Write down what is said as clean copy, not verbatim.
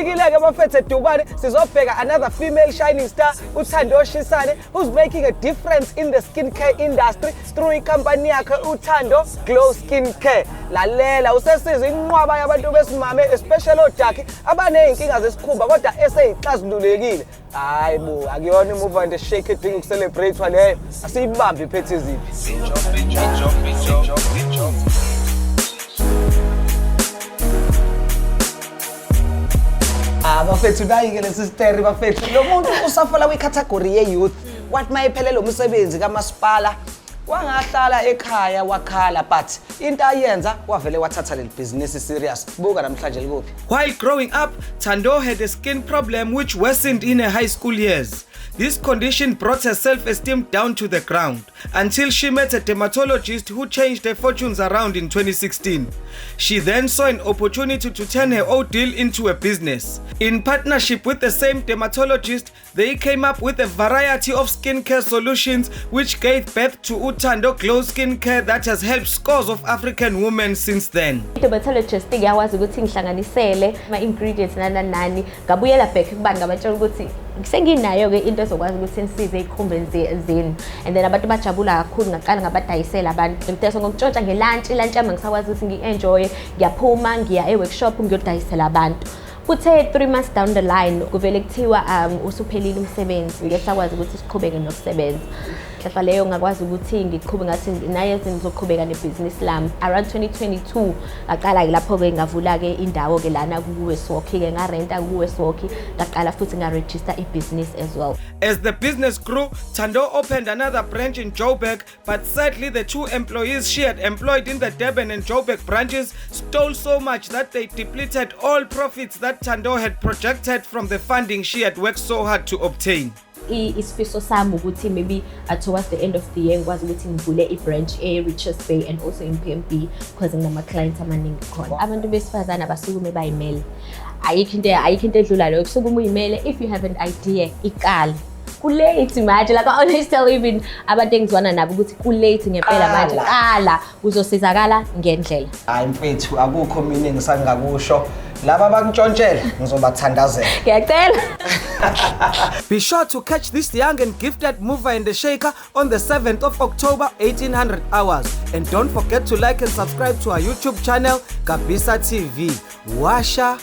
Sifikile-ke bafethu eDubane, sizobheka another female shining star, uThando Shisane, who's making a difference in the skincare industry through ikhampani yakhe uThando Glow Skincare. Lalela, usesiza inqwaba yabantu besimame, especially odakhi abaney'nkinga zesikhumba kodwa eseyixazululekile. Hayi bo, akuyona i-move and shake edinga ukucelebrate leyo. Asiyibambe iphethe iziphi. Ah, bafethu, nayi-ke lesi steri bafethu. Lo muntu usafela kwicategory ye-youth. Wathi uma ephelele umsebenzi kamasipala wangahlala ekhaya wakhala, but into ayenza wavele wathatha leli bhizinisi serious. Buka namhlanje likuphi. While growing up, Thando had a skin problem which worsened in her high school years. This condition brought her self-esteem down to the ground until she met a dermatologist who changed her fortunes around in 2016. She then saw an opportunity to turn her ordeal into a business. In partnership with the same dermatologist, they came up with a variety of skincare solutions which gave birth to Uthando Glow Skincare that has helped scores of African women since then. I-dermatologist ngiyakwazi ukuthi ngihlanganisele ama-ingredients nani nani, ngabuyela back kubani, ngabatshela ukuthi senginayo-ke into ezokwazi ukuthi nisize ey'khumbeni zenu, and then abantu bajabula kakhulu. Ngaqala ngabadayisela abantu ngidayisa ngokutshontsha ngelantshi, ilantshi yami ngisakwazi ukuthi ngi-enjoye. Ngiyaphuma ngiya e-workshop ngiyodayisela abantu. Kuthe 3 months down the line kuvele kuthiwa usuphelile umsebenzi, ngeke sakwazi ukuthi siqhubeke nokusebenza. Hlahla leyo ngakwazi ukuthi ngiqhube, ngathi naye ngizoqhubeka nebhizinisi lami. Around 2022 ngaqala-ke lapho-ke ngavula-ke indawo-ke lana ku-Westwalk-ke, ngarenta ku-Westwalk, ngaqala futhi ngarejista ibhizinisi as well. As the business grew, Thando opened another branch in Joburg, but sadly the two employees she had employed in the Durban and Joburg branches stole so much that they depleted all profits that Thando had projected from the funding she had worked so hard to obtain. Isifiso sami ukuthi maybe towards the end of the year ngikwazi ukuthi ngivule i-branch e-Richards Bay and also in PMB because nginama-clients amaningi khona. Abantu besifazane abasukume bayimele. Ayikho into edlula leyo, kusukuma uyimele. If you have an idea, iqale. Kulate manje, like I always tell even abantu engizwana nabo ukuthi kulate ngempela manje. Qala. Qala, uzosizakala ngendlela. Hayi mfethu, akukho mina engisangakusho. Laba abakuntshontshela ngizobathandazela. Ngiyacela. Be sure to catch this young and gifted mover and the shaker on the 7th of October, 1800 hours. And don't forget to like and subscribe to our YouTube channel, Kabisa TV. Washa.